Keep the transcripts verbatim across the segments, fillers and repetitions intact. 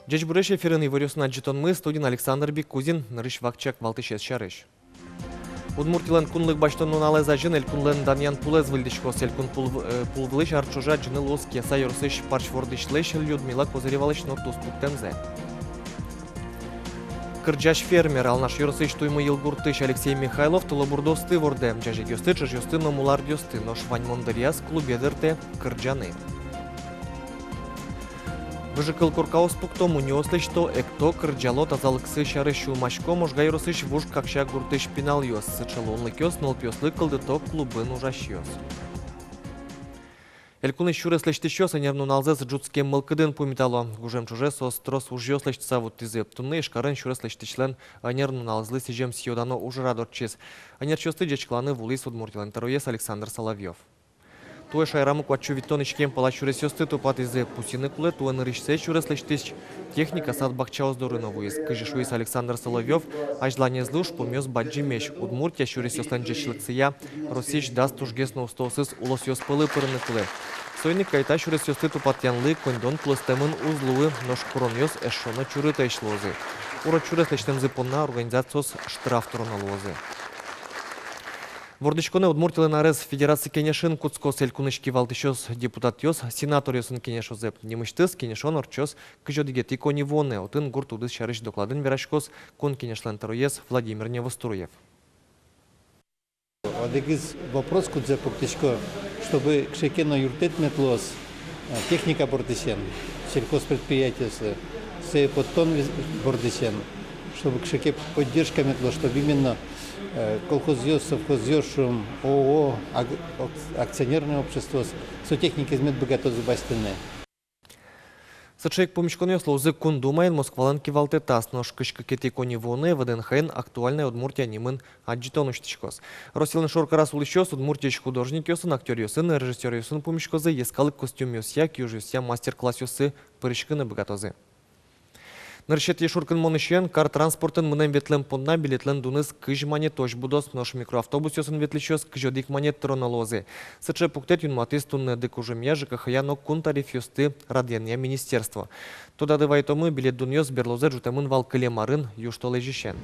Ӟечбуресь! Эфирын иворъёсын адӟытонмы, студиын Александр Бикузин. Нырысь вакчияк валтӥсез сярысь. Удмуртилэн кунлык басьтон нуналэз азьын элькунлэн данъян пулэз выльдӥськоз. Элькун пул, э, пул вылысь ар ӵоже адӟыны луоз Кияса ёросысь парсь вордӥсьлэсь Людмила Козыревалэсь но туспуктэмзэ. Кырӟась фермер, Алнаш ёросысь Туймыйыл гуртысь Алексей Михайлов тылобурдоосты вордэ, ӟазегъёсты, ӵыжъёсты но мулардъёсты, нош ваньмон дыръяз клубе дыртэ кырӟаны. Выжыкыл коркаос пукто, мунёос лэсьто, экто, кырӟало, тазалыксы сярысь сюлмасько Можга ёросысь Вуж Какся гуртысь пиналъёс. Сыӵе луонлыкъёс нылпиослы кылдыто клубын ужасьёс. Элькунысь сюрес лэсьтӥсьёс ӧнер нуналзэс ӝутскем мылкыдын пумитало. Гужем ӵоже соос трос ужъёс лэсьтыса вуттӥзы. Туннэ Ижкарын сюрес лэсьтӥсьлэн ӧнер нуналызлы сӥзем сӥё-дано ужрад ортчиз. Ӧнерчиосты ӟечкыланы вуылӥз Удмуртилэн тӧроез Александр Соловьёв. Туэ шаерамы куать сю витьтон иськем пала сюресъёсты тупатӥзы. Пусйыны кулэ, туэ нырысьсэ сюрес лэсьтӥсь техника сад-бакчаос доры но вуиз. Кызьы шуиз Александр Соловьёв, азьланезлы ужпумъёс бадӟымесь. Удмуртия сюресъёслэн ӟечлыксыя Россиысь дас тужгес но устоосыз улосъёс пӧлы пырыны кулэ. Соин ик кайта сюресъёсты тупатъянлы коньдон кулэстэмын уз луы, нош куронъёс эшшо но чурытэсь луозы. Урод сюрес лэсьтэмзы понна организациос штраф тыроно луозы. Вордӥськонэ Удмуртилэн арез Федераци Кенешын кутскоз. Элькунысь кивалтӥсьёс депутатъёс сенаторъёсын кенешозы. Нимысьтыз кенешон ортчоз кызь одӥгетӥ коньывуонэ. Отын гурт удыс сярысь докладын вераськоз Кун Кенешлэн тӧроез Владимир Невоструев. Одӥгез вопрос, кудзэ пуктӥсько, чтобы кыӵе ке но юрттэт мед луоз, э, техника бордысен, сельхозпредприятиослы, сое поттон виз-, бордысен, чтобы кыӵе ке поддержка мед луоз, чтобы именно, э, колхозъёс, совхозъёс, шуом, ООО, ак-, ак-, акционерное обществоос со техникаез мед быгатозы басьтыны. Сыӵе ик пумиськонъёс луозы Кун Думаын, Москвалэн кивалтэтаз. Нош кызь кыкетӥ коньывуонэ ВДНХ-ын «Актуальная Удмуртия» нимын адӟытон усьтӥськоз. Россилэн шоркараз улӥсьёс Удмуртиысь художникъёсын, актёръёсын, режиссёръёсын пумиськозы, йӧскалык костюмъёсъя, киужъёсъя мастер-классъёсы пыриськыны быгатозы. Нырысетӥ шуркынмонысен кар транспортын мынэм-ветлэм понна билетлэн дуныз кызь манетозь будоз, нош микроавтобусъёсын ветлӥсьёс кызь одӥг манет тыроно луозы. Сыӵе пуктэт юнматӥз туннэ дыкужымъя, ЖКХ-я но кун тарифъёсты радъянъя министерство. Тодады вайтомы, билет дунъёс берлозэ ӝутэмын вал кылем арын, южтолэзьысен.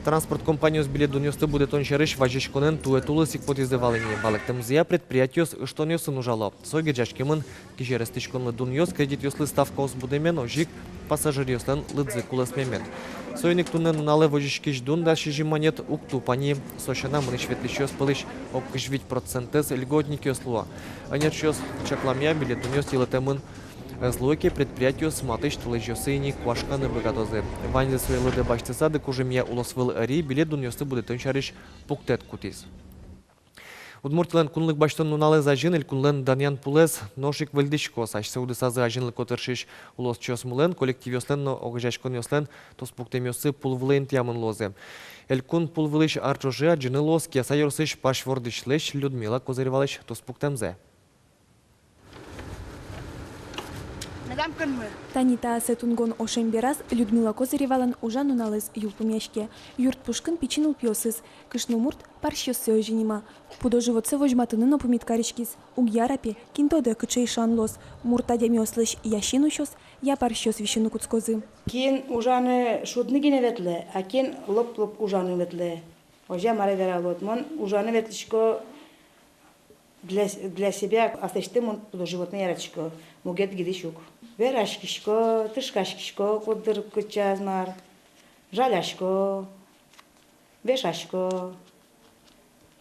Транспорт компаниос билет дунъёсты будэтон сярысь вазиськонэн туэ тулыс ик потӥзы вал ини. Валэктэмзыя, предприятиос ыштонъёсын ужало. Со герӟаськемын кизерестӥськонлы дунъёс, кредитъёслы ставкаос будэмен, озьы ик пассажиръёслэн лыдзы кулэсмемын. Соин ик туннэ нуналэ возиськись дун дас сизьым манет уг тупа ни. Со сяна, мынӥсь-ветлӥсьёс пӧлысь ог кызь вить процентэз льготникъёс луо. Ӧнерчиос чакламъя, билет дунъёс йылэтэмын ӧз луэ ке, предприятиос матысь толэзьёсы ини куашканы быгатозы. Ваньзэ сое лыдэ басьтыса, дыкужымъя улосвыл ӧри билет дунъёсты будэтон сярысь пуктэт кутӥз. Удмуртилэн кунлык басьтон нуналэз азьын элькунлэн данъян пулэз нош ик выльдӥськоз. Асьсэ удысазы азинлыко тыршись улосчиосмылэн, коллективъёслэн но огазеяськонъёслэн туспуктэмъёссы пул вылэ интыямын луозы. Элькун пул вылысь ар ӵоже адӟыны луоз Кияса ёросысь парсь вордӥсьлэсь Людмила Козыревалэсь туспуктэмзэ. Тани та асэ тунгон ошем бераз Людмила Козыревалэн ужан нуналэз йылпумъяське. Юрт пушкын пичи нылпиосыз, кышномурт парсьёссэ озьы нима. Пудо-животсэ возьматыны но пумит кариськиз. Уг яра, пе, кин тодэ, кыӵе ишан луоз. Мурт адямиослэсь я син усёз, я парсьёс висьыны кутскозы. Кин ужаны шудыны гинэ ветлэ, а кин лоп-лоп ужаны ветлэ. Озьы-а, мар-а вералод. Мон ужаны ветлӥсько для, для себя, аслэсьтым мон пудо-животное яратӥсько, мугет гидысь уг. Вераськисько, тышкаськисько, куддыр кыӵе ке мар, жалясько, вешасько.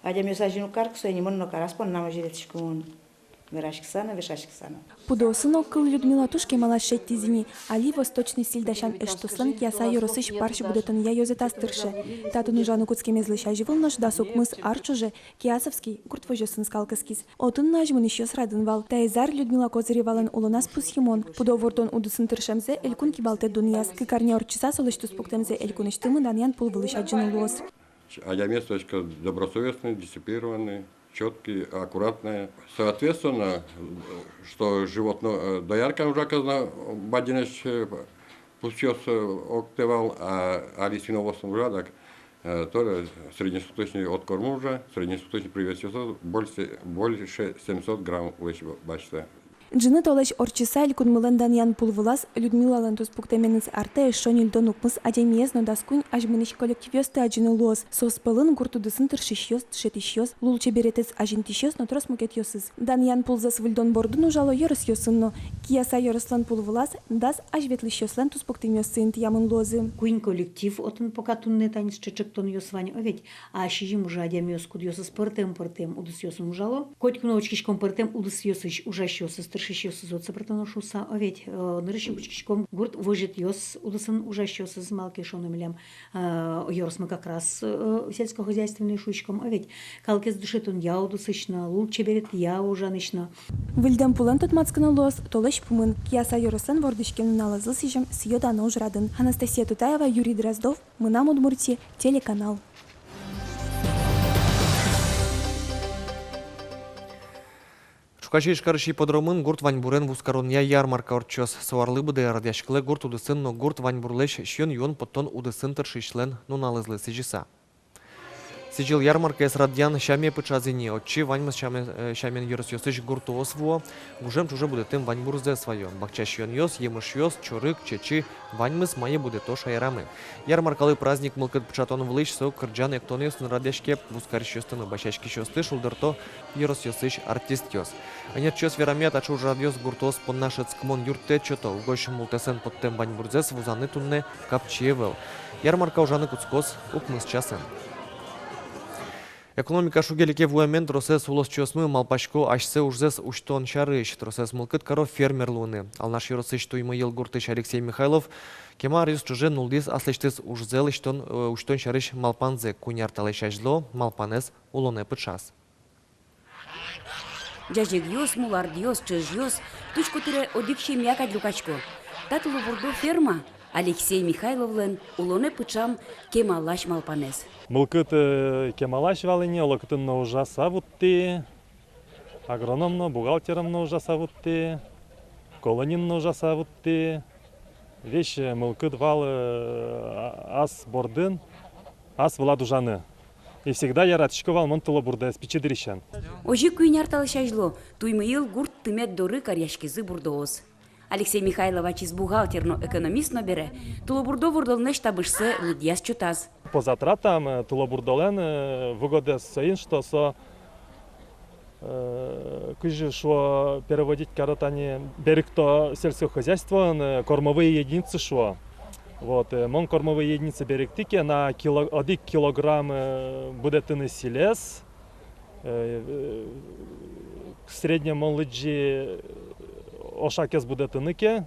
Адямиос азьын уг каро ке, соин ини мон но каро, ас поннам озьы ветлӥсько мон. Вераськыса но, вешаськыса но. Пудоосын огкыл Людмила туж кемалась шедьтӥз ини. Али «Восточный стиль» дасян эштослэн Кияса ёросысь парсь будэтонъя ёзэтаз тырше. Татын ужаны кутскемезлэсь азьвыл нош дас укмыс ар ӵоже Киясовский гурт возёсын скал кыскиз. Отын но азьмынӥсьёс радын вал. Таиз ар Людмила Козыревалэн улоназ пусйымон. Пудо вордон удысын тыршемзэ элькун кивалтэт дунъяз. Кык арня ортчыса солэсь туспуктэмзэ элькунысьтымы данъян пул вылысь адӟыны луоз. Адямиос, то есть, добросовестные, дисциплированные, чёткие, аккуратные. Соответственно, что животное, э, доярка ужа казна бадӟынэсь, э, пусъёс, э, октэ вал, а али свиноводствоен ужа, так, э, тоже среднесуточный откорм ужа, среднесуточный привесъёс больше, больше семьсот грамм вес басьтэ. Ӝыны толэзь ортчыса элькунмылэн данъян пул вылаз Людмилалэн туспуктэменыз артэ эшшо ньыльдон укмыс адямиез но дас куинь азьмынӥсь коллективъёсты адӟыны луоз. Соос пӧлын гурт удысын тыршисьёс, дышетӥсьёс, лулчеберетэз азинтӥсьёс но трос мукетъёсыз. Данъян пулзэс выльдон бордын ужало ёросъёсын но. Кияса ёрослэн пул вылаз дас азьветлӥсьёслэн туспуктэмъёссы интыямын луозы. Куинь коллектив отын пока туннэ, тани сыӵе ӵектонъёс вань, о ведь. А сизьым уже адямиос, кудъёсыз пӧртэм-пӧртэм удысъёсын ужало. Котьку но учкиськом пӧртэм удысъёсысь ужасьёсыз, тыршисьёсыз отчы пыртоно шуыса, о ведь, э, нырысь ик учкиськом гурт возьытъёс удысын ужасьёсыз, малы ке шуоно милям, э, ёросмы как раз, э, сельскохозяйственный шуиськом, о ведь, калыкез дышетонъя удысысь но, лулчеберетъя ужанысь но. Выльдэм пулэн тодматскыны луоз толэзь пумын, Кияса ёрослэн вордӥськем нуналэзлы сӥзем сӥё-дано ужрадын. Анастасия Тутаева, Юрий Дроздов, «Мынам Удмуртие» телеканал. Ӵуказе Ижкарысь ипподромын гурт ваньбурен вузкаронъя ярмарка ортчоз. Со арлы быдэ радъяськылэ гурт удысын но гурт ваньбурлэсь сиён-юон поттон удысын тыршисьлэн нуналэзлы сӥзьыса. Сӥзьыл ярмаркаез радъян сяме пыӵаз ини. Отчы ваньмыз сямен, э, сямен ёросъёсысь гуртоос вуо, гужем ӵоже будэтэм ваньбурзэс ваё. Бакча сиёнъёс, емышъёс, чорыг, чечы, ваньмыз, мае будэто шаерамы. Ярмаркалы праздник мылкыд пыӵатон вылысь со кырӟан-эктонъёсын радъяське. Вузкарисьёсты но басьяськисьёсты шулдырто ёросъёсысь артистъёс. Ӧнерчиос верамъя, таӵе ужрадъёс гуртоос понна шӧдскымон юрттэт сёто. Угось мултэсэн поттэм ваньбурзэс вузаны туннэ капчи ӧвӧл. Ярмарка ужаны кутскоз укмыс часын. Экономика шуг-секыт вуэмен тросэз улосчиосмы малпасько асьсэ ужзэс усьтон сярысь. Тросэз мылкыд каро фермер луыны. Алнаш ёросысь Туймыйыл гуртысь Алексей Михайлов кема аръёс ӵоже нуллӥз аслэсьтыз ужзэ лэсьтон, э, усьтон сярысь малпанзэ. Куинь ар талэсь азьло малпанэз улонэ пыӵаз. Ӟазегъёс, мулардъёс, ӵыжъёс — туську тыре одӥг семья кадь люкасько. Та тылобурдо ферма — Алексей Михайловлэн улонэ пыӵам кемалась малпанэз. Мылкыд, э, кемалась вал ини, олокытын но ужаса вуттӥ, агроном но, бухгалтером но ужаса вуттӥ, колониын но ужаса вуттӥ. Весь, э, мылкыд вал, э, а-, ас бордын, ас вылад ужаны. И всегда яратӥсько вал мон тылобурдоез пичи дырысен. Озьы куинь ар талэсь азьло Туймыйыл гурт тымет доры каръяськизы бурдоос. Алексей Михайлов ачиз бухгалтер но, экономист но бере, тылобурдо вордонлэсь табышсэ лыдъяз-чотаз. По затратам, э, тылобурдолэн, э, выгодаез соин, что со, э, кызьы шуо, переводить каро тани, берыкто сельское хозяйствоын, э, кормовые единицы шуо. Вот, э, мон кормовые единицы берыктӥ ке на кило-, одӥг килограмм, э, будэтыны сӥлез, э, э, в среднем мон лыдӟи, э, ошакез будэтыны ке,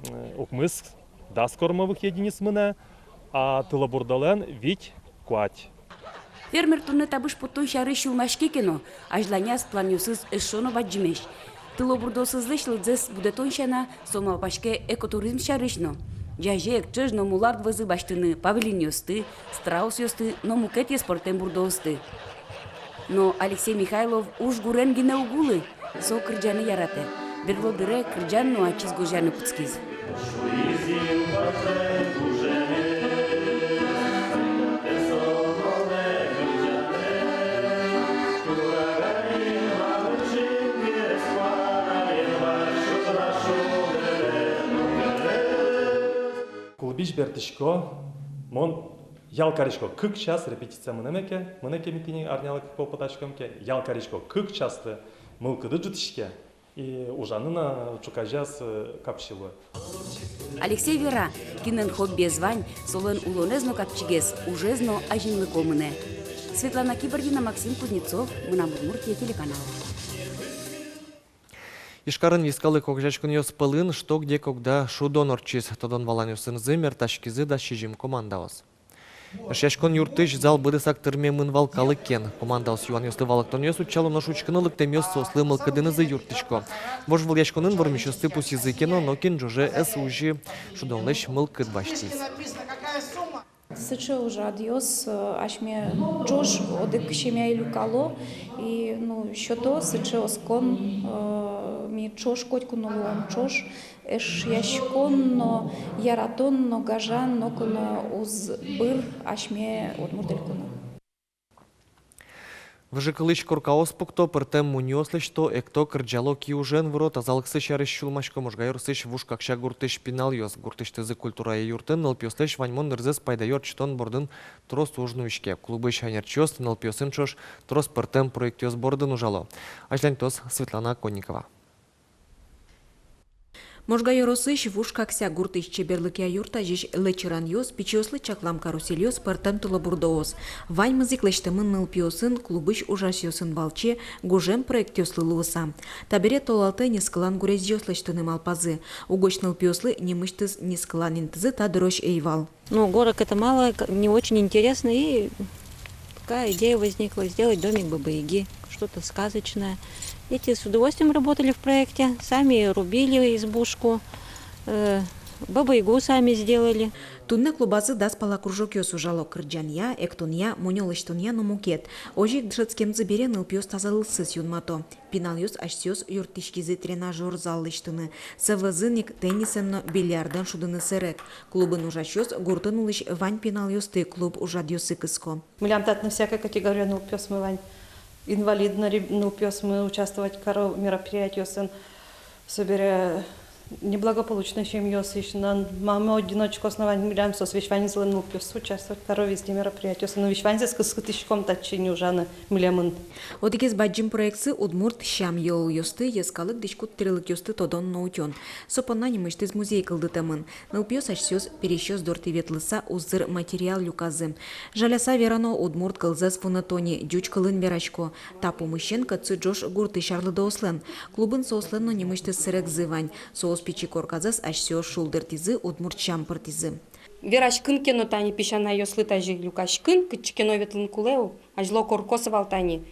э, укмыс-дас кормовых единиц мынэ, а тылобурдолэн вить-куать. Фермер туннэ табыш поттон сярысь сюлмаське ке но, азьланяз планъёсыз эшшо но бадӟымесь. Тылобурдоосызлэсь лыдзэс будэтон сяна, со малпаське экотуризм сярысь но. Ӟазег, ӵыж но мулард вӧзы басьтыны павлинъёсты, страусъёсты но мукетъёс пӧртэм бурдоосты. Но Алексей Михайлов уж гурен гинэ уг улы, со кырӟаны яратэ. Берло дыре кырӟан но ачиз гожъяны кутскиз. Клубысь бертӥсько, мон ял карисько кык час репетиция мынэме ке, мынэ ке ми тӥни арнялы кык пол потаськом ке, ял карисько кык часлы, мылкыды ӝутӥське. И ужаны но ӵуказяз, э, капчи луэ. Алексей вера, кинлэн хоббиез вань, солэн улонэз но капчигес, ужез но азинлыко мынэ. Светлана Кибардина, Максим Кузнецов, «Мынам Удмуртие» телеканал. Ижкарын йӧскалык огазеяськонъёс пӧлын «Что? Где? Когда?» шудон ортчиз. Тодон-валанъёсынызы мертаськизы дас сизьым командаос. Эшъяськон юртысь зал быдэсак тырмемын вал калыкен. Командаос юанъёслы валэктонъёс утчало, нош учкыны лыктэмъёс соослы мылкыдынызы юрттӥсько. Вожвылъяськонын вормисьёсты пусйизы ке но, нокин ӵоже ӧз узьы, шудонлэсь мылкыд басьтӥз. Сыӵе ужрадъёс, э, асьме ӵош одӥг семьяе люкало, и, ну, сёто сыӵе оскон, э, ми ӵош котьку но луом ӵош. Эшъяськон но, яратон но, гажан нокин но уз быр асьме Удмурт Элькунын. Выжыкылысь коркаос пукто, пӧртэм мунёос лэсьто, экто, кырӟало, киужен выро, тазалыксы сярысь сюлмасько Можга ёросысь Вуж Какся гуртысь пиналъёс. Гуртысьтызы культурая юртын нылпиослэсь ваньмон дырзэс пайдаё ортчытон бордын трос уж нуиське. Клубысь ӧнерчиос нылпиосын ӵош трос пӧртэм проектъёс бордын ужало. Азьланьтоз Светлана Оконникова. Можга ёросысь Вуж Какся гуртысь чеберлыкъя юрт азьысь лэчыранъёс, пичиослы чаклам карусельёс, пӧртэм тылобурдоос. Ваньмыз ик лэсьтэмын нылпиосын клубысь ужасьёсын валче гужем проектъёслы луыса. Табере толалтэ нискылан гурезьёс лэсьтыны малпазы. Угось нылпиослы нимысьтыз нискылан интызы та дырозь ӧй вал. Ну, горок — это мало, к-, не очень интересно, и такая идея возникла сделать домик Бабы Яги, что-то сказочное. Дети с удовольствием работали в проекте, сами рубили избушку, э, Бабу Ягу сами сделали. Туннэ клубазы дас пала кружокъёс ужало: кырӟанъя, эктонъя, мунё лэсьтонъя но мукет. Озьы ик дышетскемзы бере нылпиос тазалыксэс юнмато. Пиналъёс асьсэос юрттӥськизы тренажёр зал лэсьтыны, сӧвозын ик теннисэн но бильярдэн шудыны сэрег. Клубын ужасьёс гуртын улӥсь вань пиналъёсты клуб ужрадъёсы кыско. Милям татын всякой категория нылпиосмы вань. Инвалид но реб-, нылпиосмы участвовать каро мероприятиосын. Собере неблагополучной семьёсысь но, мамы-одиночкаос но вань милям, соос весь ваньзылэн нылпиоссы участвовать каро везде мероприятиосын. Но весь ваньзэс кыскытӥськом татчы ни ужаны милемын. Одӥгез бадӟым проектсы — удмурт сям-йылолъёсты, йӧскалык дӥськут тирлыкъёсты тодон но утён. Со понна нимысьтыз музей кылдытэмын. Нылпиос асьсэос пересьёс дортӥ ветлыса узыр материал люказы. Жаляса верано, удмурт кылзэс вунэто ни, ӟуч кылын верасько. Та пумысен кӧтсы ӝож гуртысь арлыдоослэн. Клубын соослэн но нимысьтыз сэрегзы вань. Соос пичи корказэс асьсэос шулдыртӥзы, удмурт сям пыртӥзы. Вераськын ке но, тани песянайёслы тазьы люкаськын, кытчы ке но ветлыны кулэ ук. Азьло коркоз вал тани,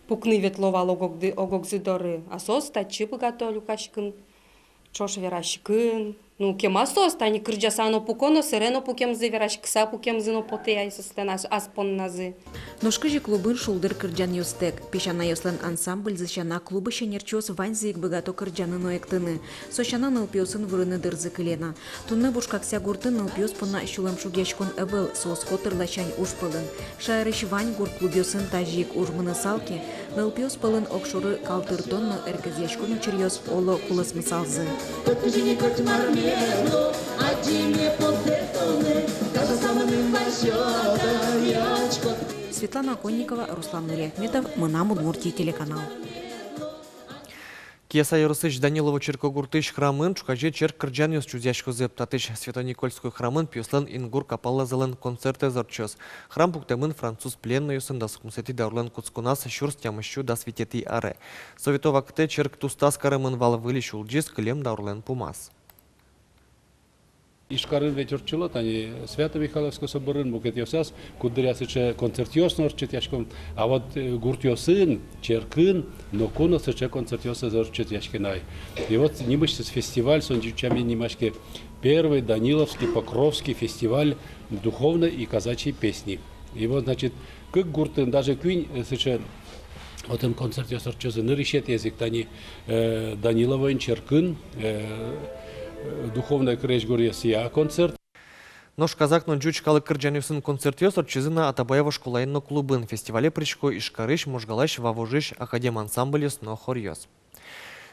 пукны ветло вал ог-огды-, ог-огзы доры, а соос татчы быгато люкаськын, ӵош вераськын. Ну, кема соос, тани кырӟаса но пуко но, сэрен но пукемзы, вераськыса пукемзы но потэ ай соослэн ас-, ас понназы. Нош кызьы клубын шулдыр кырӟанъёстэк. Песянайёслэн ансамбльзы сяна, клубысь ӧнерчиос ваньзы ик быгато кырӟаны но эктыны. Со сяна, нылпиосын вырыны дырзы кыле на. Туннэ Вуж Какся гуртын нылпиос понна сюлэмшугъяськон ӧвӧл, соос котыр ласянь уж пӧлын. Шаерысь вань гурт клубъёсын тазьы ик уж мынысал ке, нылпиос пӧлын огшоры калтыртон но эркезъяськон учыръёс, оло, кулэсмысалзы. Светлана Оконникова, Руслан Нуриахметов, «Мынам Удмуртие» телеканал. Кияса ёросысь Данилово черкогуртысь храмын ӵуказе черк кырӟанъёс чузъяськозы. Татысь Свято-Никольской храмын пиослэн ингур капаллазылэн концертэз ортчоз. Храм пуктэмын француз пленнойёсын дас укмысэтӥ даурлэн кутсконаз, сюрс тямыссю дас витетӥ аре. Совето вакытэ черк тустаз каремын вал, выльысь улӟиз кылем даурлэн пумаз. Ижкарын ведь ортчыло тани Свято-Михайловской соборын, мукетъёсаз, куддыръя сыӵе концертъёс но ортчытъяськом. А вот, э, гуртъёсын, черкын ноку но сыӵе концертъёс ӧз ортчытъяське на ай. И вот нимысьтыз фестиваль, со ӟуч сямен нимаське, первый Даниловский Покровский фестиваль духовной и казачьей песни. И вот, значит, кык гуртын, даже куинь, э, сыӵе отын концертъёс ортчозы. Нырысетӥез ик тани, э, Даниловоын черкын, э, духовной крезьгуръёсъя концерт. Нош казак но ӟуч калык кырӟанъёсын концертъёс ортчизы на Атабаево школаын но клубын. Фестивале пырисько Ижкарысь, Можгалась, Вавожысь академ ансамбльёс но хоръёс.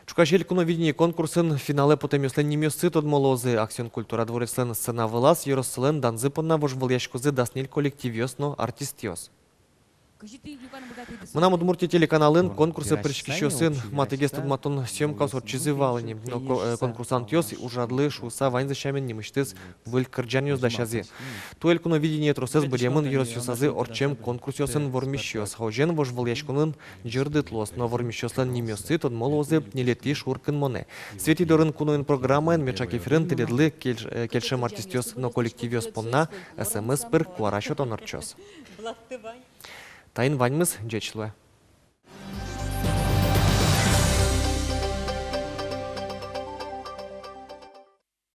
Ӵуказе «Элькуновидение» конкурсын финалэ потэмъёслэн нимъёссы тодмо луозы. «Аксион» культура двореслэн сцена вылаз ёроссылэн данзы понна вожвылъяськозы дас ньыль коллективъёс но артистъёс. «Мынам Удмуртие» телеканалын конкурсэ пыриськисьёсын матыгес тодматон съёмкаос ортчизы вал ини. Но ко-, э, конкурсантъёс ужрадлы шуыса ваньзы сямен нимысьтыз выль кырӟанъёс дасязы. Туэ «Элькуновидение» тросэз быръемын ёросъёсазы ортчем конкурсъёсын вормисьёс. Озьыен, вожвылъяськонын ӟырдыт луоз, но вормисьёслэн нимъёссы тодмо луозы ньылетӥ шуркынмонэ. Светӥ дорын куноын программаен меӵак эфирын тӥледлы кельш-, э, кельшем артистъёс но коллективъёс понна эс эм эс пыр куара сётон ортчоз. Таин ваньмыз, ӟеч луэ.